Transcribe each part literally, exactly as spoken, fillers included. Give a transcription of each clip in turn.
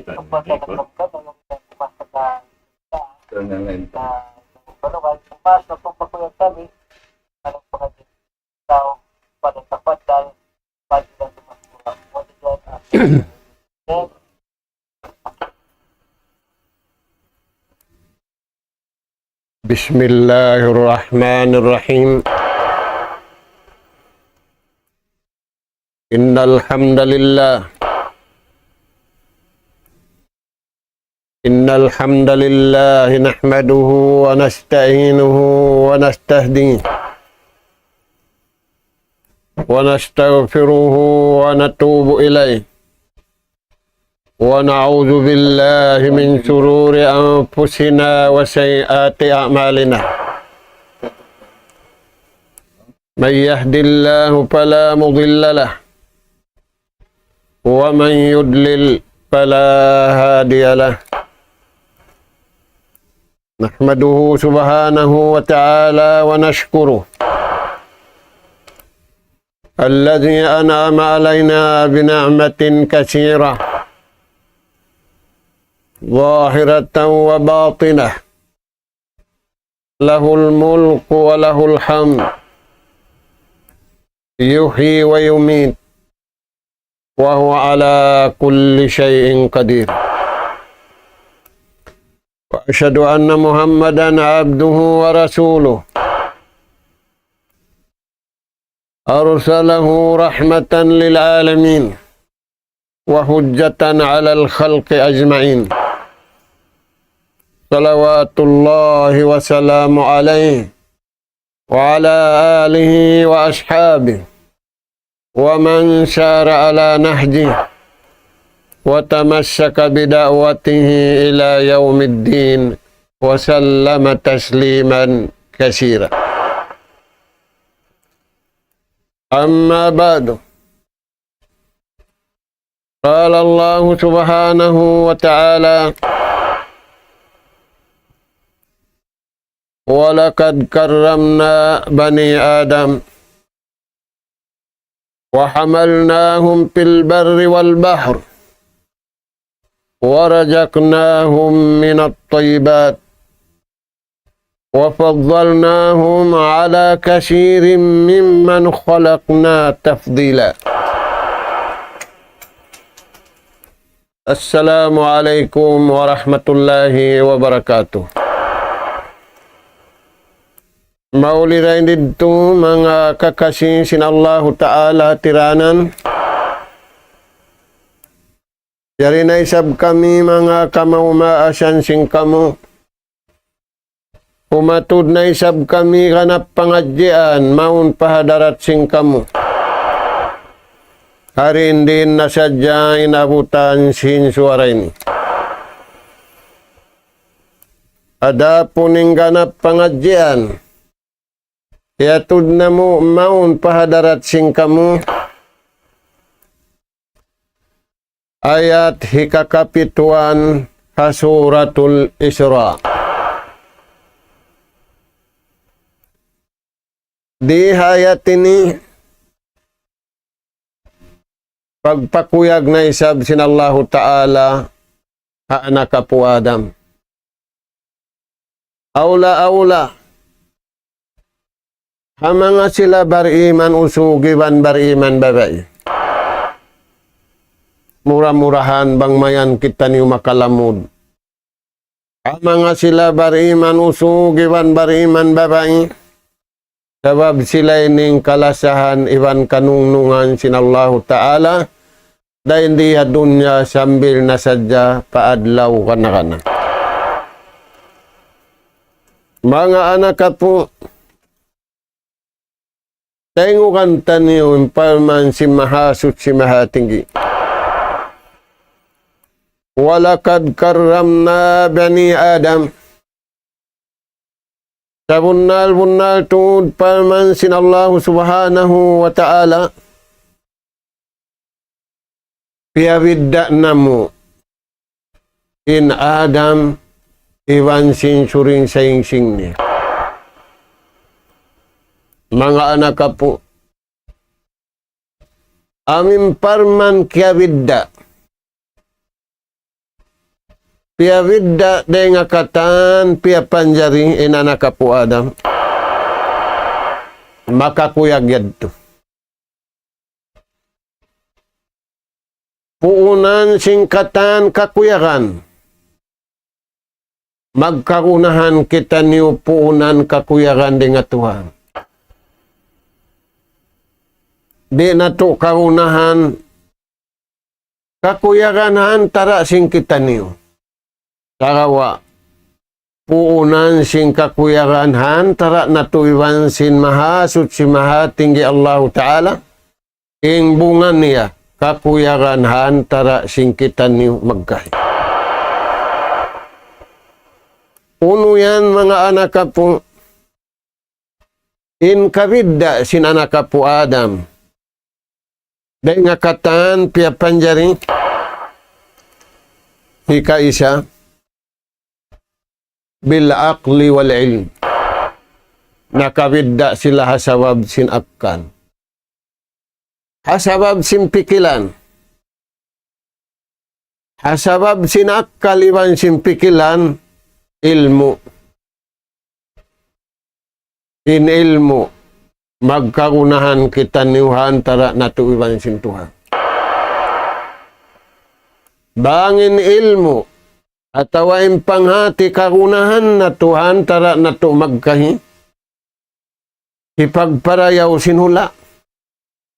بسم الله الرحمن الرحيم. إن الحمد لله، إن الحمد لله نحمده ونستعينه ونستهديه ونستغفره ونتوب إليه، ونعوذ بالله من شرور أنفسنا وسيئات أعمالنا. من يهد الله فلا مضل له، ومن يضلل فلا هادي له. نحمده سبحانه وتعالى ونشكره، الذي أنعم علينا بنعمة كثيرة ظاهرة وباطنة، له الملك وله الحمد، يحيي ويميت، وهو على كل شيء قدير. وأشهد أن محمدا عبده ورسوله، أرسله رحمة للعالمين وحجة على الخلق أجمعين، صلوات الله وسلامه عليه وعلى آله وأصحابه ومن سار على نهجه وتمسك بدعوته إلى يوم الدين وسلم تسليما كثيرا. أما بعد، قال الله سبحانه وتعالى: ولقد كرمنا بني آدم وحملناهم في البر والبحر ورزقناهم من الطيبات وفضلناهم على كثير ممن خلقنا تفضيلا. السلام عليكم ورحمة الله وبركاته. Mauli dayn didtu manga kakasi sin Allahu Ta'ala tiranan. Jari na isab kami manga kamaumaasan sin kamu. Umatud na isab kami ganap pangadjian mawn pa hadarat sin kamu. Hari in diin na sadja in abutan sin suwara ini. Adapun in ganap pangadjian, iyatud namu' mawn pa hadarat sin kamu. Ayat hikakapituan ha Suratul Isra. Di ha ayat ini, pagpakuyag na isab sin Allahu Ta'ala ha anak apu' Adam. Awla-awla, ha manga sila bariman usug iban bariman babai. Mura-murahan bang mayan kitaniyu makalamud. Ha manga sila bariman usug iban bariman babai. Sabab sila ini in kalasahan iban kanungnungan sin Allahu Ta'ala, dayn di ha dunya sambil na sadja pa adlaw kana-kana. Manga anak apu', tayngugan taniyu in parman sin Mahasuchi Mahatinggi. وَلَقَدْ كَرَّمْنَا بَنِي آدَمَ. Sabunnal-bunnal tuud parman sin Allahu Subhanahu wa Ta'ala, piyabidda' namu' in Adam iban sin suring-saing-sing niya. Manga anak apu', amu in parman kiyabidda', piyabidda' dayn ha katan piyapanjari in anak apu' Adam, makakuyag yadtu. Puunan sin katan kakuyagan. Magkagunahan kitaniyu puunan kakuyagan dayn ha Tuhan. Di' natu' kagunahan kakuyagan ha antara' sin kitaniyu. Sagawa' puunan sin kakuyagan ha antara' natu' iban sin Mahasuchi Mahatinggi Allahu Ta'ala, in bunga niya kakuyagan ha antara' sin kitaniyu magkahi. Unu yan, manga anak apu'? In kabidda' sin anak apu' Adam dayn ha katan piyapanjari, hikaisa, bil aqli wal ilm. Nakabidda' sila ha sabab sin akkal. Ha sabab sin pikilan. Ha sabab sin akkal iban sin pikilan, ilmu'. In ilmu', magkagunahan kitaniyu ha antara' natu' iban sin Tuhan. Bang in ilmu' atawa in panghati kagunahan natu' ha antara' natu' magkahi, hipagparayaw sin hula',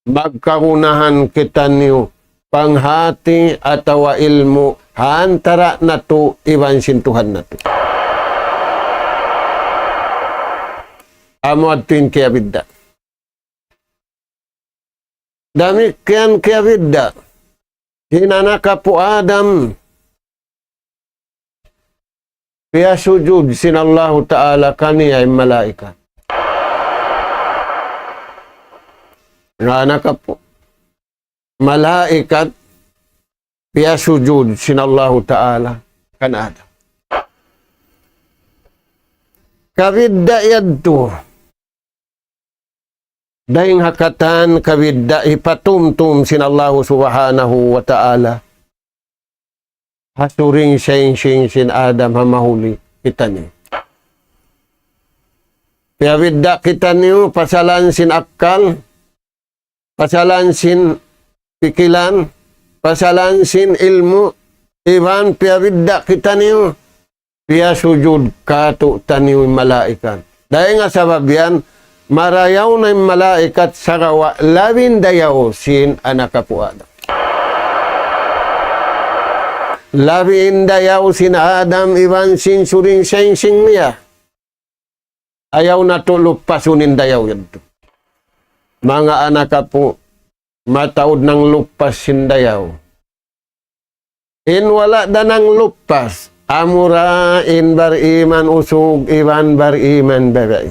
magkagunahan kitaniyu panghati atawa ilmu' ha antara' natu' iban sin Tuhan natu'. Amu yadtu in kiyabidda'. Damikkiyan kiyabidda' sin anak apu' Adam, piyasujud sin Allahu Ta'ala kaniya in malaikat. Nga anak apu', malaikat, piyasujud sin Allahu Ta'ala kan Adam. Kabidda' yadtu. Dayn ha katan kabidda' hipatumtum sin Allahu Subhanahu wa Ta'ala ha suring singsing sin Adam ha mahuli kitaniyu. Piyabidda' kitaniyu pasalan sin akkal, pasalan sin pikilan, pasalan sin ilmu', iban piyabidda' kitaniyu, piyasujud kātu'niyu in malaikat. Dayn ha sabab yan, marayaw na in malaikat sagawa' labi in dayaw sin anak apu' Adam. Labi in dayaw sin Adam iban sin suring singsing niya. Ayaw natu' luppasun in dayaw yadtu. Manga anak apu', mataud nang luppas sin dayaw. In wala' da nang luppas, amura in bariman usug iban bariman babai.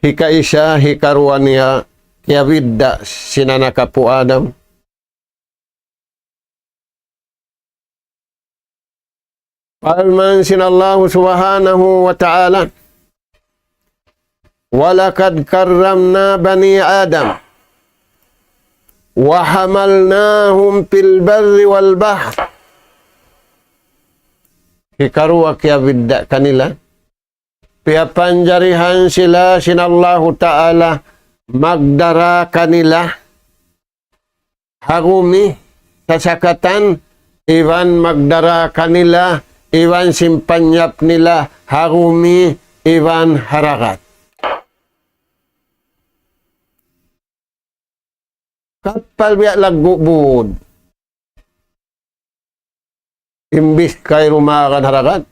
Hikaisa, hikaruwa niya, kiyabidda' sin anak apu' Adam. Parman sin Allahu Subhanahu wa Ta'ala, وَلَقَدْ كَرَّمْنَا بَنِي آدَمَ وَحَمَلْنَاهُمْ فِي الْبَرِّ وَالْبَحْرِ. Hikaruwa kiyabidda' kanila, piyapanjarihan sila sin Allahu Ta'ala magdara kanila ha gumi sasakatan, iban magdara kanila, iban sin panyap nila ha gumi, iban ha dagat. Kappal biya' laggu' būd. Imbis kay dumagan ha dagat.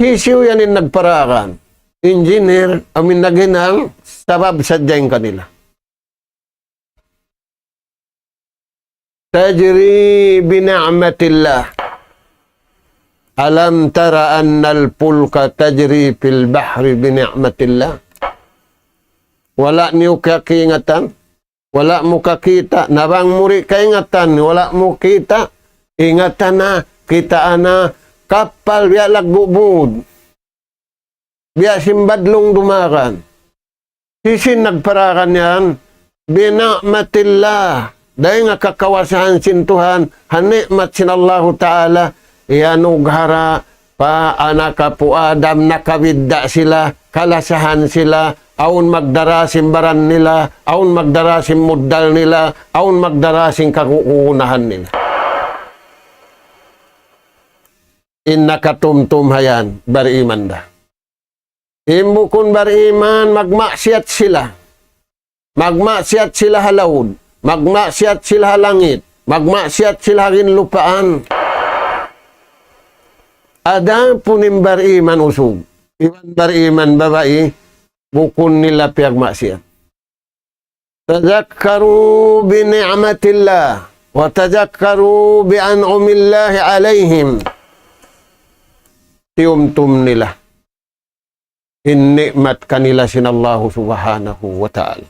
Hisiyu yan in nagparagan? Engineer, amu in naghinang, sabab sadja in kanila. تَجْرِي بِنِعْمَةِ اللَّهِ. أَلَمْ تَرَ أَنَّ الْفُلْكَ تَجْرِي فِي الْبَحْرِ بِنِعْمَةِ اللَّهِ. Wala' niyu kakiingatan, wala' mu kakita', na bang mu di' kaingatan, wala' mu kita', ingatan na, kitaa na, kappal biya' laggu' būd. Biya' sin badlung dumagan. Hisiyu in nagparagan yan? بِنِعْمَةِ اللَّهِ. Dayn ha kakawasahan sin Tuhan, ha ni'mat sin Allahu Ta'ala, iyanughara pa anak apu' Adam, nakabidda' sila, kalasahan sila, awn magdara sin baran nila, awn magdara sin muddal nila, awn magdara sin kagunahan nila. In nakatumtum ha yan, bariman da. In bukun bariman, magmaksiyat sila. Magmaksiyat sila ha laud. Magmaksiyat sila ha langit. Magmaksiyat sila ha ginlupaan. Adapun in bariman usug, iban bariman babai, bukun nila piyagmaksiyat. تذكروا بنعمة الله وتذكروا بأنعم الله عليهم. Tiyumtum nila in ni'mat kanila sin Allahu Subhanahu wa Ta'ala.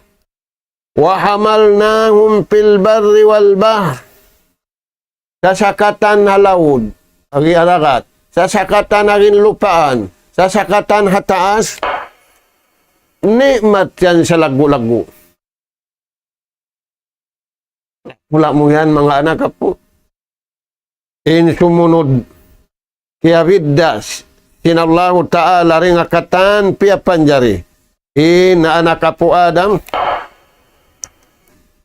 وحملناهم في البر والبحر. Sasakatan ha laud, agi aragat. Sasakatan ha ginlupaan. Sasakatan ha taas. Ni'mat yan salaggu'-laggu'. Hula' mu yan, manga anak apu'. In sumunud, kiyabidda' sin Allahu Ta'ala dayn ha katan piyapanjari in anak apu' Adam.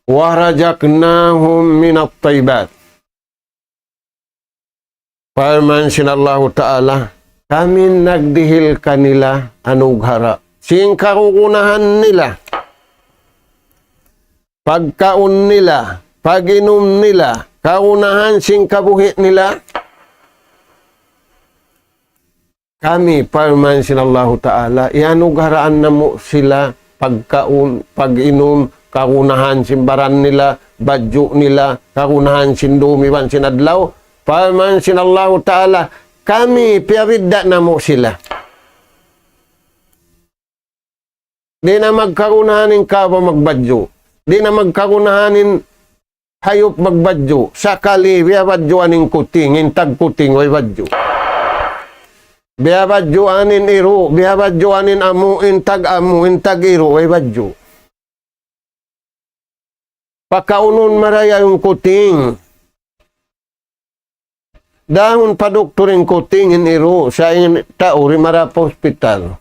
ورزقناهم من الطيبات. Parman sin Allahu Ta'ala, kami nagdihil kanila anughara sin kagunahan nila, pagkaun nila, pag-inum nila, kagunahan sin kabuhi' nila. Kami, parman sin Allahu Ta'ala, iyanugharaan namu' sila pagkaun, pag-inum, kagunahan sin baran nila, badju' nila, kagunahan sin dum iban sin adlaw. Parman sin Allahu Ta'ala, kami, piyabidda' namu' sila. Di' na magkagunahan in kawa magbadju'. Di' na magkagunahan in hayup magbadju'. Sakali, biyabadjuan in kuting, in tagkuting, way badju'. Biyabadjuan in iru', biyabadjuan in amu', in tag-amu', in tag-iru', way badju'. Pakaunun maraya in kuting. Dahun pa doktor in kuting, in iru', sa' in tau di' mara pa hospital.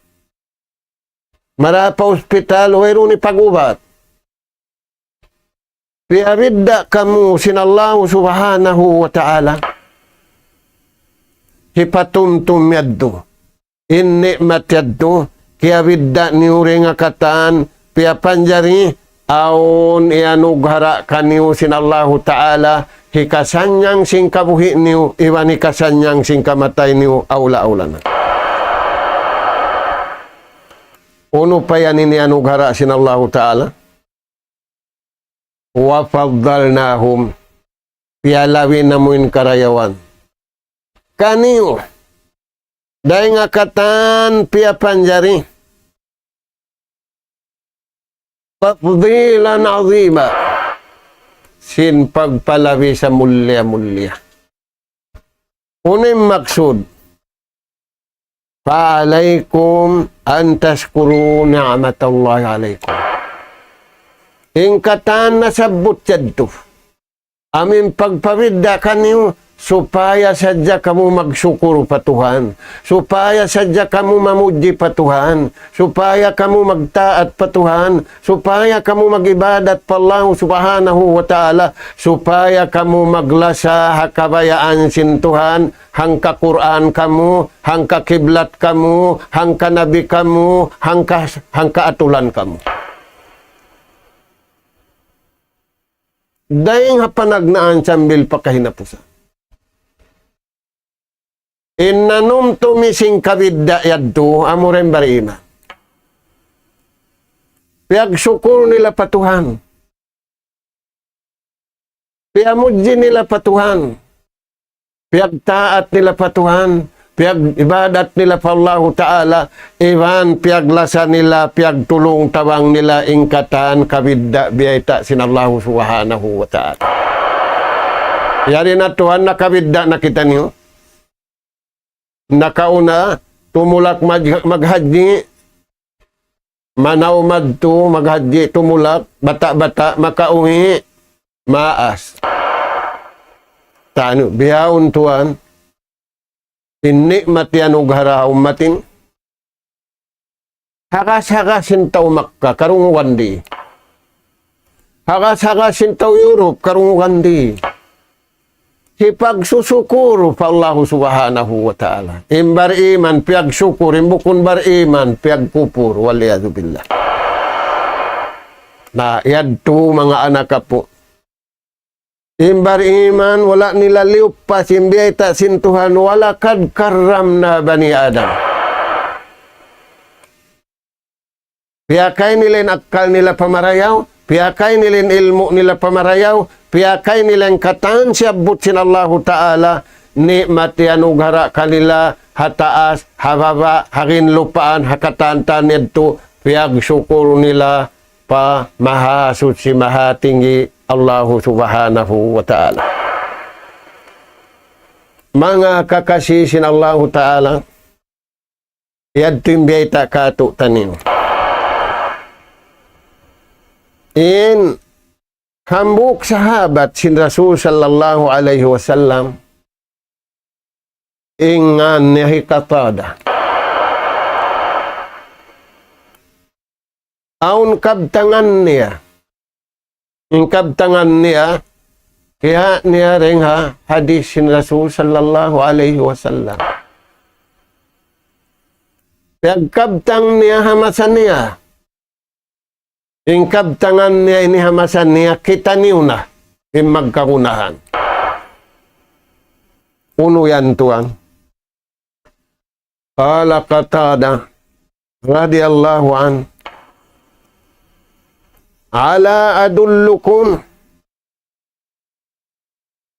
Mara pa hospital, wayruun ipag-ubat. Piyabidda' kamu sin Allahu Subhanahu wa Ta'ala. Hipatumtum yadtu. In ni'mat yadtu, kiyabidda' niyu dayn ha katan piyapanjari, awn iyanughara kaniyu sin Allahu Ta'ala, hikasannyang sin kabuhi' niyu, iban hikasannyang sin kamatay niyu, awla-awla na. Unu pa yan in iyanughara sin Allahu Ta'ala? وفضلناهم. Piyalabi namu' in karayawan kaniyu. Dayn ha katan piyapanjari. تفضيلا عظيما. Sin pagpalabi samulliya-mulliya. Unu in maksud? فعليكم أن تشكروا نعمة الله عليكم. In katan nasabbut yadtu. Amu in pagpabidda' kaniyu, supaya sadja kamu magsukul pa Tuhan. Supaya sadja kamu mamudji pa Tuhan. Supaya kamu magtaat pa Tuhan. Supaya kamu mag-ibadat pa Allah Subhanahu wa Ta'ala. Supaya kamu maglasa ha kabayaan sin Tuhan. Hangka Qur'an kamu, hangka kiblat kamu, hangka nabi kamu, hangka, hangka atulan kamu. Dayn ha panagnaan sambil pa kahinapusan. In nanumtumi sin kabidda' yadtu, amu ra in bariman. Piyagsukul nila pa Tuhan. Piyamudji nila pa Tuhan. Piyagtaat nila pa Tuhan. Piyag-ibadat nila pa Allahu Ta'ala. Iban piyaglasa nila, piyagtulung-tabang nila in katan kabidda' biyayta' sin Allahu Subhanahu wa Ta'ala. Yari na Tuhan, nakabidda' na kitaniyu. Nakauna, tumulak mag-, maghajji, manaw madtu, maghajji, tumulak, bata'-bata', makauwi'. maas. Tanu, bihaun tuwan, in ni'mat iyanughara ha ummat ini. Hagas-hagas in tau Makkah, karungugan di. Hagas-hagas in tau Europe, karungugan di. Hipagsusukur pa Allahu Subhanahu wa Ta'ala. In bariman, piyagsukur, in bukun bariman, piyagkupur, wal iyadhu billah. Na, yadtu manga anak apu'. In bariman, wala' nila liyuppas in biyayta' sin Tuhan, وَلَقَدْ كَرَّمْنَا بَنِي آدَمَ. Piyakay nila in akkal nila pa marayaw, piyakay nila in ilmu' nila pa marayaw, piyakay nila in katan siyabbut sin Allahu Ta'ala, ni'mat iyanughara kanila, ha taas, ha baba', ha ginlupaan, ha katan-katan yadtu, piyagsukur nila pa Mahasuchi Mahatinggi Allahu Subhanahu wa Ta'ala. Manga kakasi sin Allahu Ta'ala, yadtu in biyayta' kātu'niyu. In hambuuk sahabat sin Rasul sallallahu alayhi wasallam, in ngan niya hi Qatada. Awn kabtangan niya. In kabtangan niya, kiyawa' niya dayn ha hadith sin Rasul sallallahu alayhi wasallam. Piyagkabtang niya ha masa niya. In kabtangan niya ini ha masa niya, kitaniyu na in magkagunahan. Unu yan tuwan? قال قتادة رضي الله عنه: ألا أدلكم؟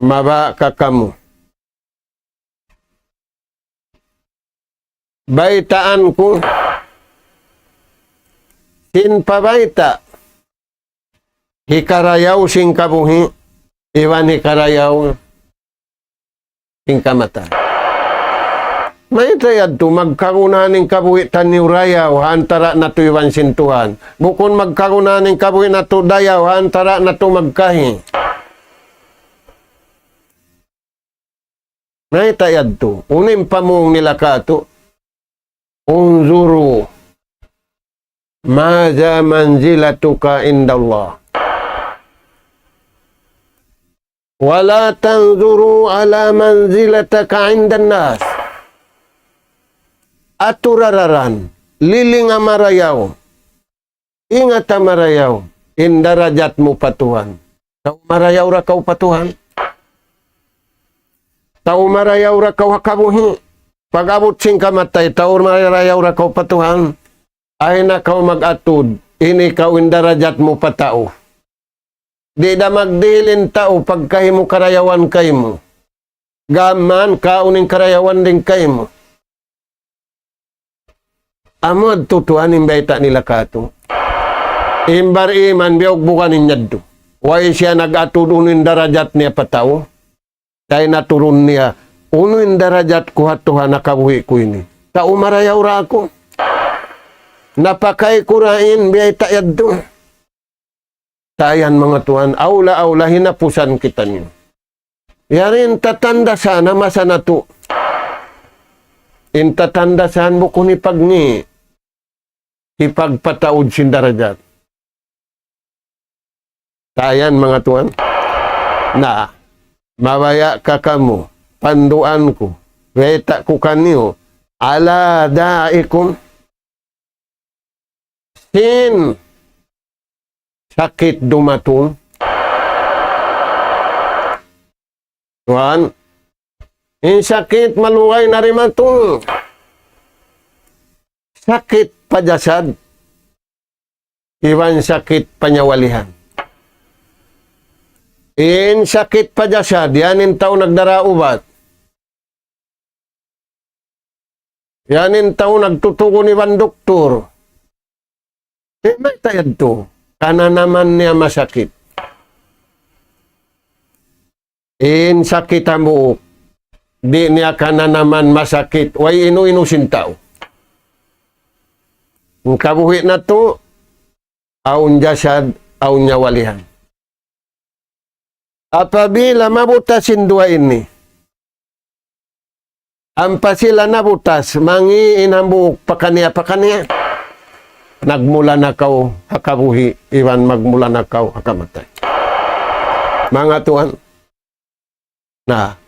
Mabaya' ka kamu baytaan ku sin pabayta' hikarayaw sin kabuhi' iban hikarayaw sin kamatay. Mayta' yadtu magkagunahan in kabuhi' taniyu dayaw ha antara natu' iban sin Tuhan? Bukun magkagunahan in kabuhi' natu' dayaw ha antara natu' magkahi. Mayta' yadtu? Unu in pamung nila kātu'? انظروا ماذا منزلتك عند الله ولا تنظروا على منزلتك عند الناس. Atura daran, lilinga marayaw, ingata marayaw in darajat mu pa Tuhan. Tau marayaw da kaw pa Tuhan? Tau marayaw da kaw ha kabuhi'? Pag-abut sin kamatay, tau marayaw da kaw pa Tuhan? Ayaw na kaw mag-atud, ini kaw in darajat mu pa tau. Di' da magdihil in tau pagkahi mu karayawan kaymu. Gām mayan kaw in karayawan dayn kaymu. Amu yadtu tuwan in bayta' nila kātu'. In bariman biyugbugan in yadtu. Way siya nag-atud unu in darajat niya pa tau. Dayn ha turun niya, unu in darajat ku ha Tuhan ha kabuhi' ku ini? Tau marayaw da aku. Napakay ku da in biyayta' yadtu. Tayan manga tuwan, awla-awla hinapusan kitaniyu. Yari in tatandasan ha masa natu'. In tatandasan bukun hipagni', hipagpataud sin darajat. Tayan manga tuwan. Na, mabaya' ka kamu, panduan ku, bayta' ku kaniyu, على دائكم, sin sakit dumatung. Tuwan, in sakit malugay na dimatung. Sakit pa jasad, iban sakit pa nyawalihan. In sakit pa jasad, yan in tau nagdara ubat. Yan in tau nagtutugun iban duktur. Eh, mayta' yadtu? Kananaman niya masakit. In sakit hambuuk, di' niya kananaman masakit, way inu-inu sin tau. In kabuhi' natu', awn jasad, awn nyawalihan. Apabila mabutas in duwa ini, ampa sila nabutas, mangi' in hambuuk pakaniya-pakaniya, nagmula na kaw ha kabuhi', iban magmula na kaw ha kamatay. Manga tuwan. Na,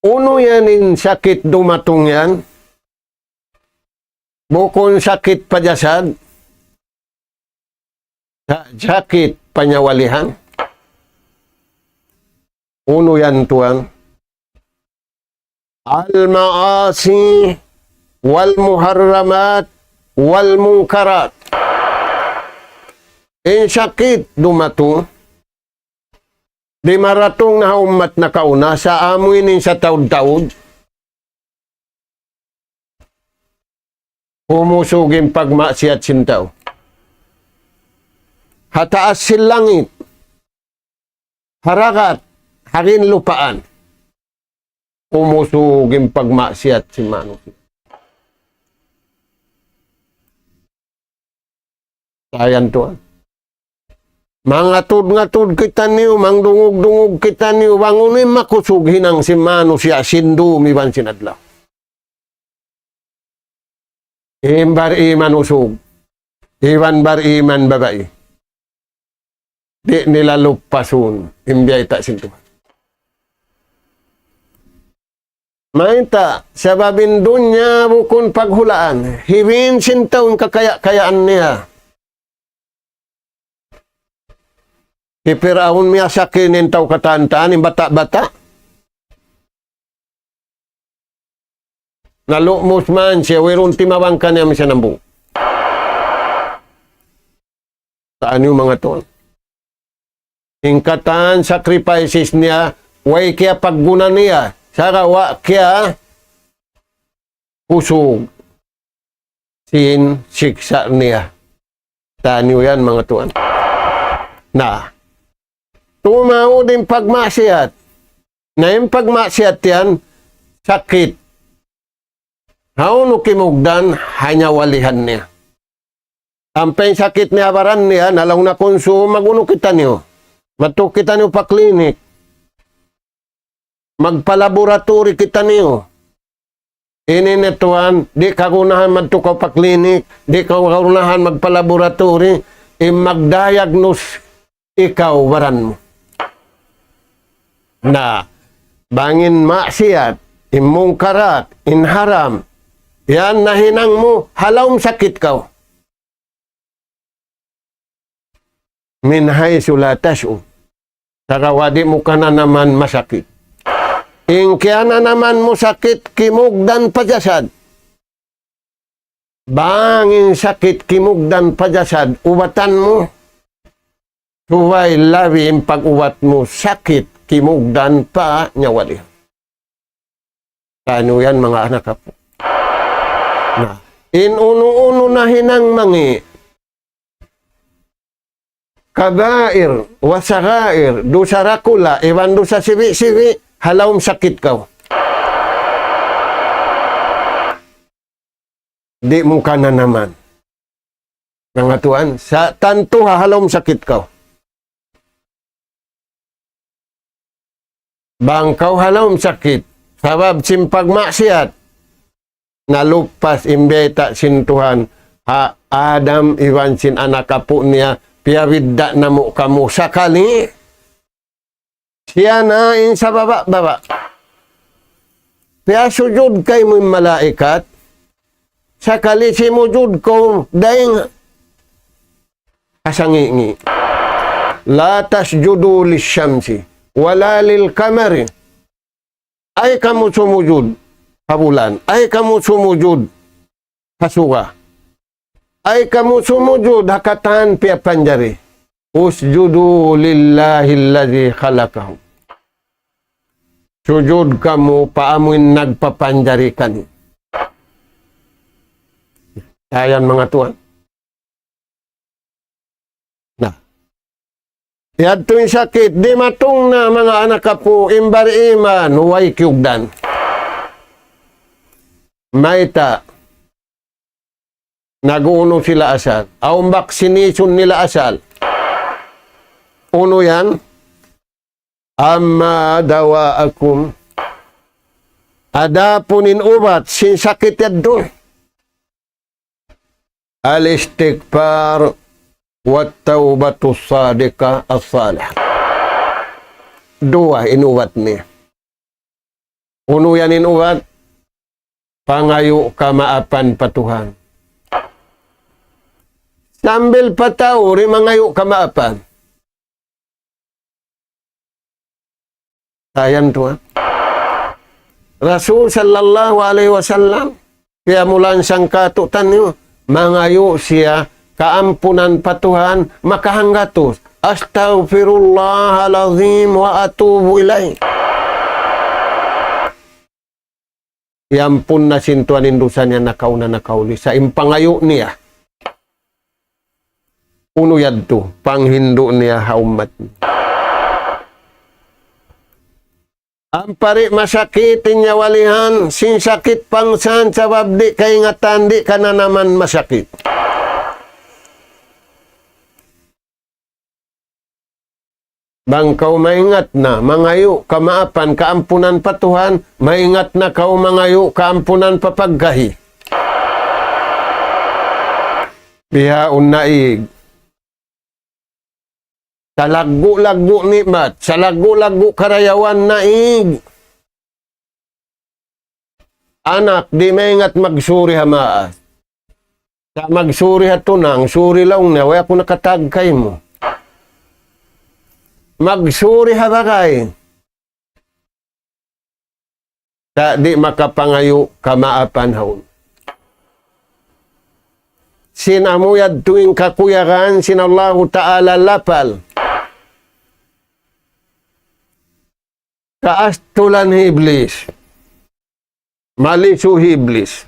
unu yan in sakit dumatung yan? Bukun sakit pa jasad, sa-, sakit pa nyawalihan. Unu yan tuwan? المعاصي والمحرمات والمنكرات. In sakit dumatung, di' maratung na ha ummat nakauna, sa' amu ini in sataud-taud. Umusug in pagmaksiyat sin tau. Ha taas sin langit, ha dagat, ha ginlupaan. Umusug in pagmaksiyat sin manusiya'. Sa' yan tuwan. Mangatud-ngatud kitaniyu, mangdungug-dungug kitaniyu, bang unu in makusug hinang sin manusiya' sin dum iban sin adlaw. In bariman usug, iban bariman babai. Di' nila lupasun in biyayta' sin Tuhan. Mayta', sabab in dunya bukun paghulaan. Hibin sin tau in kakaya-kayaan niya. Hi Piraun miyasaki in tau katan-katan, in bata'-bata'. Nalumus man siya, wayruun timabang kaniya misan hambuuk. Taan niyu manga tuwan. In katan sacrifices niya, way kiyapagguna niya, sagawa' kiyakusug sin siksa' niya. Taan niyu yan, manga tuwan. Na, tumaud in pagmaksiyat. Na in pagmaksiyat yan, sakit. Hawnu kimugdan, ha nyawalihan niya. Ampa in sakit niya ha baran niya, na laung na kunsum, mag-unu kitaniyu. Madtu kitaniyu pa klinik. Magpa-laboratory kitaniyu. Ini na tuwan, di' kagunahan madtu kaw pa klinik, di' kaw kagunahan magpa-laboratory, in mag-diagnose ikaw baran mu. Na, bang in maksiyat, in mungkarat, in haram, yan nahinang mu, ha lawm sakit kaw. من حيث لا تشعر. Sagawa' di' mu kananaman masakit. In kiyananaman mu sakit kimugdan pa jasad. Bang in sakit kimugdan pa jasad, ubatan mu. Subay labi in pag-ubat mu sakit kimugdan pa nyawalihan. Taan niyu yan, manga anak apu'. Na, in unu-unu nahinang mangi', kabair wa sagair, dusa dakula', iban dusa sibi'-sibi', ha lawm sakit kaw. Di' mu kananaman. Manga tuwan, sa' tantu ha, ha lawm sakit kaw. Bang kaw ha lawm sakit, sabab sin pagmaksiyat, nalupas in bayta' sin Tuhan, ha Adam iban sin anak apu' niya, piyabidda' namu' kamu sakali, siya na in sababa'-baba'. Piyasujud kaymu in malaikat, sakali simujud kaw dayn ha sangi'-ngi'. لا تسجدوا للشمس ولا للقمر. Ayaw kamu sumujud ha bulan. Ayaw kamu sumujud ha suga. Ayaw kamu sumujud ha katan piyapanjari. اسجدوا لله الذي خلقهم. Sujud kamu pa amuin nagpapanjari kaniyu. Ayan, manga tuwan. Na. Yadtu in sakit, dimatung na manga anak apu', in bariman, way kiyugdan. Mayta', nag-unu sila asal. Awn vaccination nila asal. Unu yan? أما دواءكم, adapun in ubat sin sakit yadtu, الاستغفار والتوبة الصادقة الصالحة. Duwa in ubat niya. Unu yan in ubat? Pangayu' kamaapan pa Tuhan. Sambil pa tau di' mangayu' kamaapan. Ayan tuwan. Rasul sallallahu alayhi wasallam, piyamulan sangkatu taniyu, mangayu' siya kaampunan pa Tuhan, makahanggatus. أستغفر الله العظيم وأتوب إليه. Iyampun na sin Tuhan in dusa niya nakauna nakauli. Sa' in pangayu' niya, unu yadtu, panghindu' niya ha ummat. Ampa di' masakit in nyawalihan, sin sakit pangsan sabab di' kaingatan, di' kananaman masakit. Bang kaw maingat na mangayu' kamaapan, kaampunan pa Tuhan, maingat na kaw mangayu' kaampunan pa pagkahi. Bihaun naig. Salaggu'-laggu' ni'mat, salaggu'-laggu' karayawan naig. Anak, di' maingat magsuri ha maas. Sa' magsuri ha tunang, suri laung niya, way aku nakatag kaymu. Magsuri ha bagay. Sa' di' makapangayu' kamaapan haun. Sin amu yadtu in kakuyagan sin Allahu Ta'ala lapal. Kaastulan hi Iblis. Malisu' hi Iblis.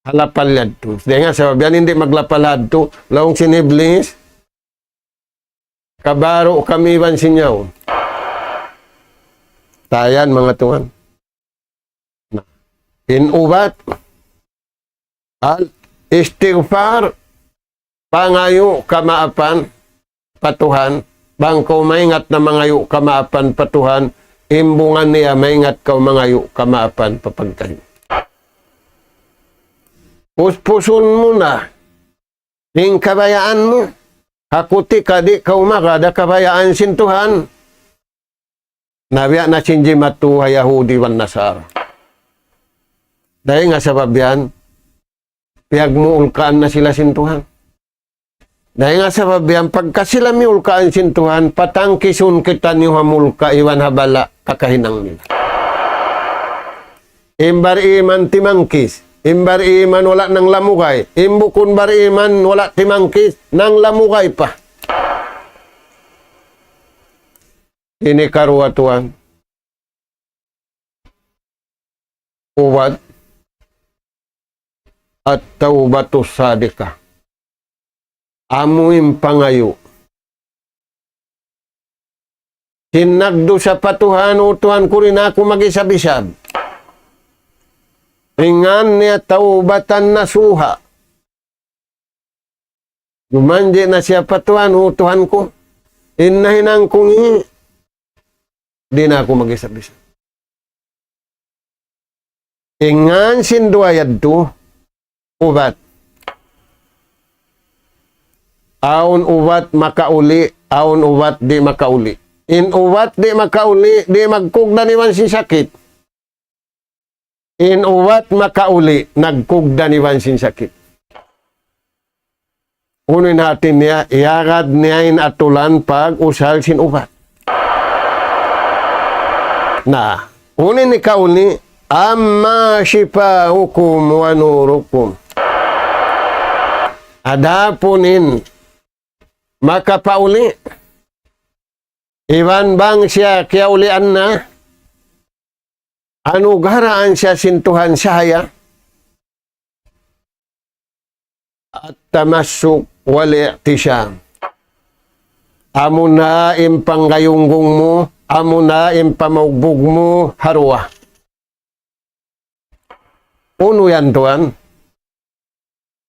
Ha lapal yadtu. Dayn ha sabab yan di' maglapal hadtu, laung sin Iblis, kabaru' kami iban sin yaun. Tayan, manga tuwan. Na, in ubat, al-istighfar, pangayu' kamaapan pa Tuhan, bang kaw maingat na mangayu' kamaapan pa Tuhan, imbungan niya maingat kaw mangayu' kamaapan pa pagkahi. Puspusun mu na in kabayaan mu, ha kutika di' kaw magad ha kabayaan sin Tuhan. Na biya' na sin jimatu ha Yahudi iban Nasara. Dayn ha sabab yan, piyagmuulkaan na sila sin Tuhan. Dayn ha sabab yan, pagka sila miulkaan sin Tuhan, patangkisun kitaniyu ha mulka' iban ha bala' kakahinang nila. In bariman timangkis, in bariman wala' nanglamugay, in bukun bariman wala' timangkis, nanglamugay pa. Ini karuwa tuwan. Ubat, at-tawbatus sadiqah. Amu in pangayu'. Sin nagdusa pa Tuhan, "O Tuhan ku, di' na aku mag-isab-isab." In ngan niya tawbatan nasuha. Jumanji' na siya pa Tuhan, "O Tuhan ku, in nahinang ku ini, di' na aku mag-isab-isab." In ngan sin duwa yadtu, ubat. Awn ubat makauli', awn ubat di' makauli'. In ubat di' makauli', di' magkugdan iban sin sakit. In ubat makauli', nagkugdan iban sin sakit. Unu in hati niya, iyagad niya in atulan pag-usal sin ubat. Na, unu in hikauli, أما شفاؤكم ونوركم. Adapun in makapauli', iban bang siya kiyaulian na, anugaraan siya sin Tuhan sahaya, at-tamassuk wal-i'tisam. Amuna in panggayunggung mu, amuna in pamaugbug mu ha duwa. Unu yan tuwan?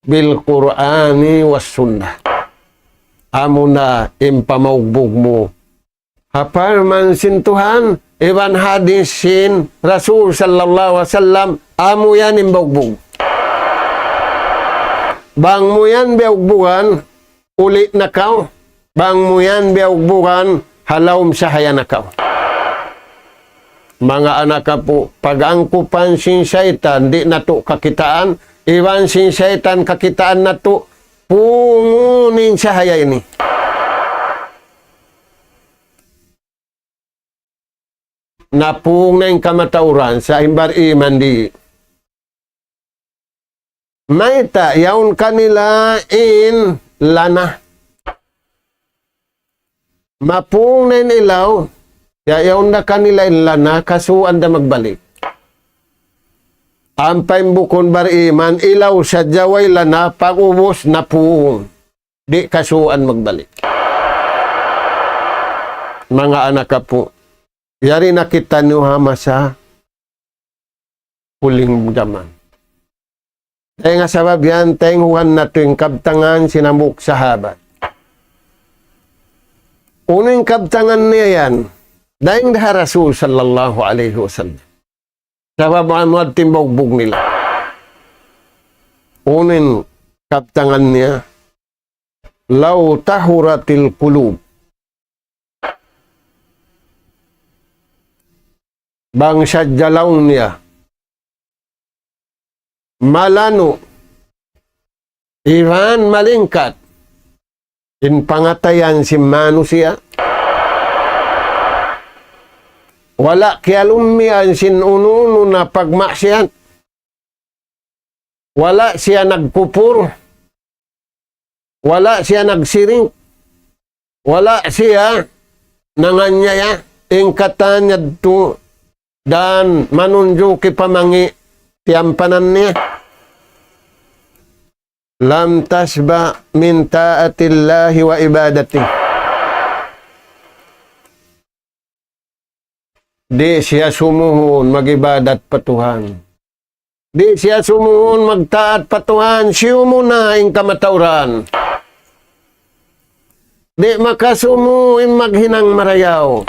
Bil Qur'ani was Sunnah. Amuna in pamaugbug mu Ha parman sin Tuhan, iban hadis sin Rasul sallallahu alayhi wasallam, amu yan in baugbug. Bang mu yan biyaugbugan, uli' na kaw. Bang mu yan biyaugbugan, ha lawm sahaya na kaw. Manga anak apu', pag-angkupan sin saytan, di' natu' kakitaan, iban sin saytan kakitaan natu', pungun in sahaya ini. Napung na in kamatauran, sa' in bariman di'. Mayta', yaun kanila in lana. Mapung na in ilaw, ya, yaun da kanila in lana, kasuan da magbalik. Ampa in bukun bariman, ilaw sadja way lana, pag-ubus napung. Di' kasuan magbalik. Manga anak apu', yari na kitaniyu ha masa huling jaman. Dayn ha sabab yan, taynghuan natu' in kabtangan sin hambuuk sahabat. Unu in kabtangan niya yan? Dayn ha Rasul sallallahu alayhi wasallam. Sabab amu timbaugbug nila. Unu in kabtangan niya, "Law tahuratil qulub." Bang sadja laung niya malanu' iban malingkat in pangatayan sin manusiya'. Wala' kiyalummian sin unu-unu na pagmaksiyat. Wala' siya nagkupur. Wala' siya nagsirik. Wala' siya nanganyaya. In katan yadtu dan manunjuki pa mangi' tiyampanan niya. لم تشبع من طاعة الله وعبادته. Di' siya sumuhun mag-ibadat pa Tuhan. Di' siya sumuhun magtaat pa Tuhan, siyu muna in kamatauran. Di' makasumu in maghinang marayaw.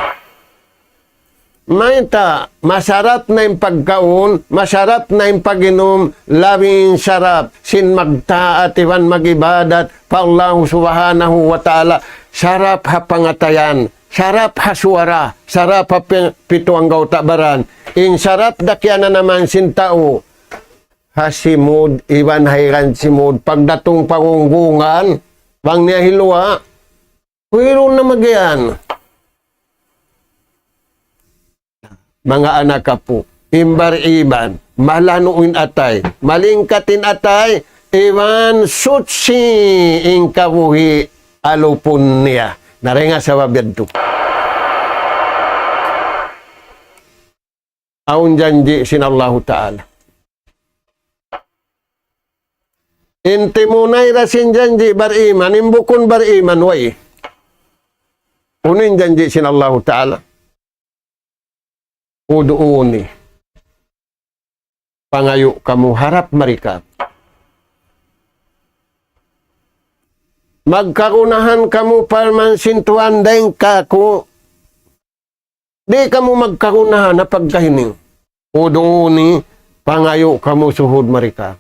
Mayta', masarap na in pagkaun, masarap na in pag-inum, labi in sarap sin magtaat iban mag-ibadat pa Allah Subhanahu wa Ta'ala. Sarap ha pangatayan, sarap ha suwara, sarap ha pi-, pitu anggawta' baran. In sarap da kiyananaman sin tau, ha simud, iban ha iran simud, pagdatung pa gunggungan, bang niya hiluwa', kuyurun na magiyan. Manga anak apu', in bariman, malanu' in atay, malingkat in atay, iban suchi in kabuhi' ha lupun niya. Na dayn ha sabab yadtu. Awn janji' sin Allahu Ta'ala. In timunay da sin janji' bariman, in bukun bariman, way. Unu in janji' sin Allahu Ta'ala? ادعوني. Pangayu' kamu harap mari kāku'. Magkagunahan kamu parman sin Tuhan dayn kāku'. Di' kamu magkagunahan ha pagkahi niyu. ادعوني, pangayu' kamu suhud mari kāku'.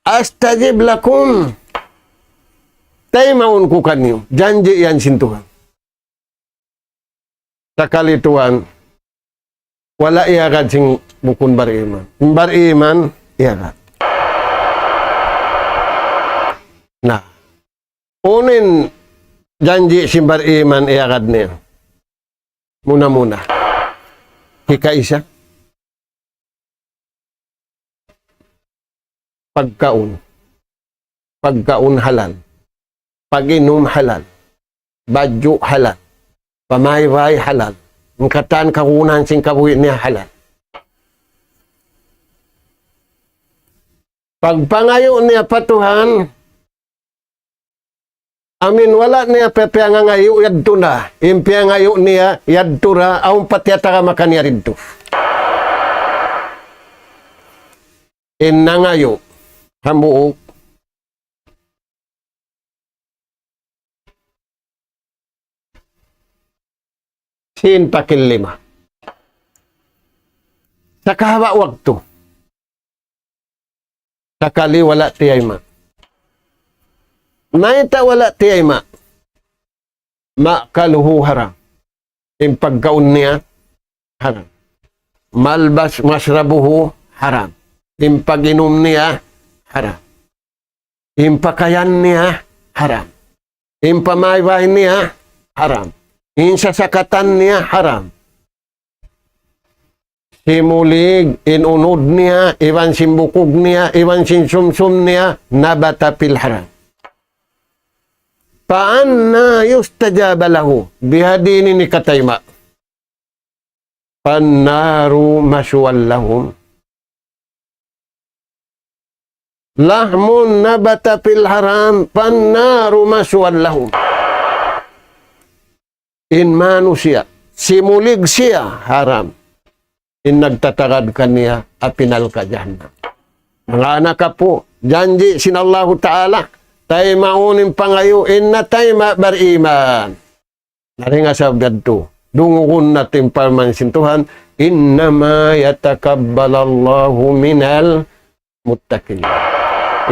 أستجب لكم. Taymaun ku kaniyu. Janji' yan sin Tuhan. Sakali tuwan, wala' iyagad sin bukun bariman. Bariman, iyagad. Na, unu in janji' sin bariman iyagad niya? Muna-muna. Hikaisa. Pagkaun. Pagkaun halal. Pag-inum halal. Badju' halal. Pamaybay halal. In katan kagunahan sin kabuhi' niya halal. Pagpangayu' niya pa Tuhan, amin wala' niya pa piyangangayu' yadtu na. In piyangayu' niya yadtu ra, awn pa tiyatagama kaniya didtu. In nangayu' hambuuk, sin takil lima. Sa kahaba' waktu. Sakali wala' tiyayma'. Mayta' wala' tiyayma'? مأكله حرام. In pagkaun niya, haram. ملبس، مشربه حرام. In pag-inum niya, haram. In pakayan niya, haram. In pamaybay niya, haram. In sasakatan niya, haram. Simulig in unud niya, iban sin bukug niya, iban sin sumsum niya, نبت في الحرام. فأنى يستجاب له. Biyadiin ini hikatayma'. فالنار مثوى لهم. لحم نبت في الحرام فالنار مثوى لهم. In manusiya', simulig siya, haram. In nagtatagad kaniya, api narka' jahannam. Manga anak apu', janji' sin Allahu Ta'ala, taymaun in pangayu', in natayma' bariman. Na dayn ha sabab yadtu, dungugun natu' in parman sin Tuhan, إنما يتقبل الله من المتقين.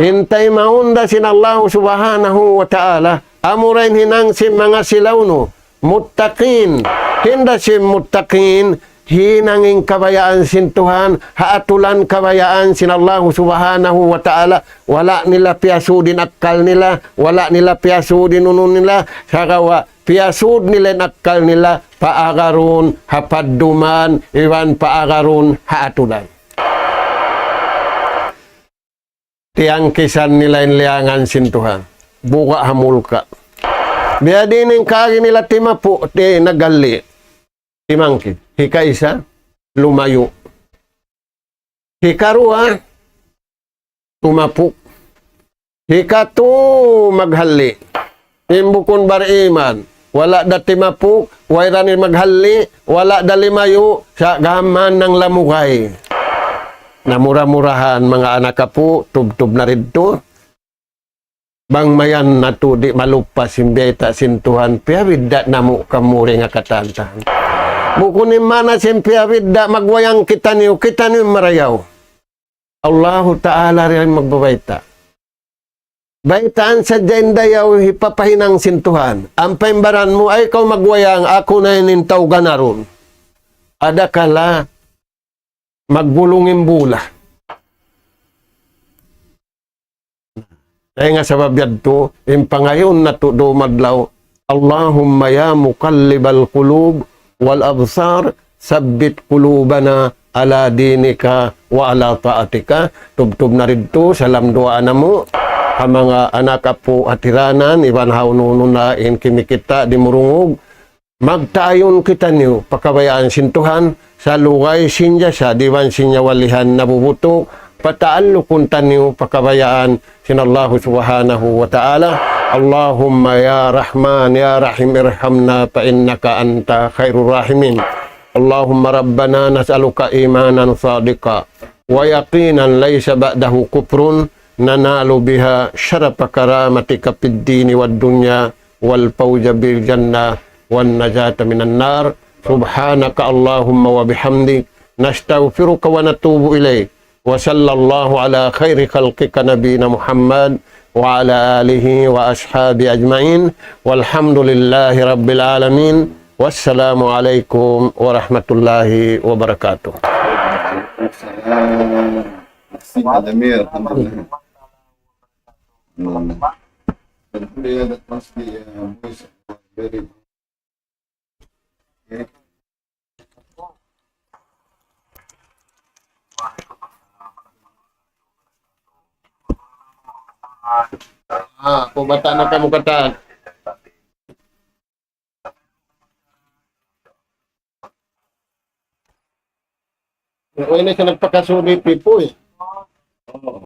In taymaun da sin Allahu Subhanahu wa Ta'ala, amura in hinang sin manga silaunu, muttaqin. Hinda sin muttaqin, hinang in kabayaan sin Tuhan, ha atulan kabayaan sin Allahu Subhanahu wa Ta'ala, wala' nila piyasud in akkal nila, wala' nila piyasud in unu nila, sagawa' piyasud nila in akkal nila, paagarun ha padduman, iban paagarun ha atulan. Tiyangkisan nila in liyangan sin Tuhan. Buga' ha mulka'. Biyadiin in kaagi nila timapu', ti naghalli'. Timangkid. Hikaisa, lumayu'. Hikaruwa, tumapu'. Hikatu, maghalli'. In bukun bariman, wala' da timapu', way da ini maghalli', wala' da limayu', sa' gahaman nang lamugay. Na mura-murahan, manga anak apu', tubtub na didtu. Bang mayan natu' di' malupa sin bayta' sin Tuhan, piyabidda' namu' kamu dayn ha katan-katan. Bukun in maana sin piyabidda', magwayang kitaniyu, kitaniyu in marayaw. Allahu Ta'ala da in magbabayta'. Baytaan sadja in dayaw hipapahinang sin Tuhan. Ampa in baran mu, ay kaw magwayang, aku na in tau ganarun. Adakala maggulung in bula. Dayn ha sabab yadtu, in pangayuun natu' dumadlaw, اللهم يا مقلب القلوب والأبصار ثبت قلوبنا على دينك وعلى طاعتك. Tubtub na didtu, salam duwaa namu', ha manga anak apu' hatiranan, iban ha unu-unu na in kimikita' dimurungug, magtaayun kitaniyu pa kabayaan sin Tuhan, salugay sin jasa, iban sin nyawalihan nabubutu', pataallukun taniyu pa kabayaan sin Allahu Subhanahu wa Ta'ala. اللهم يا رحمن يا رحيم ارحمنا فإنك أنت خير الراحمين. اللهم ربنا نسألك إيمانا صادقا ويقينا ليس بعده كفر ننال بها شرف كرامتك في الدين والدنيا والفوز بالجنة والنجاة من النار. سبحانك اللهم وبحمدك، نستغفرك ونتوب إليك. وصلى الله على خير خلقك نبينا محمد وعلى آله وأصحابه أجمعين. والحمد لله رب العالمين. والسلام عليكم ورحمة الله وبركاته. Merci, Madam Mayor. Hmm. Hopefully, uh, that must be, uh, voice very, okay. Ah, pabata' na kamu katan. Way na siya nagpakasud pipu eh. Oo.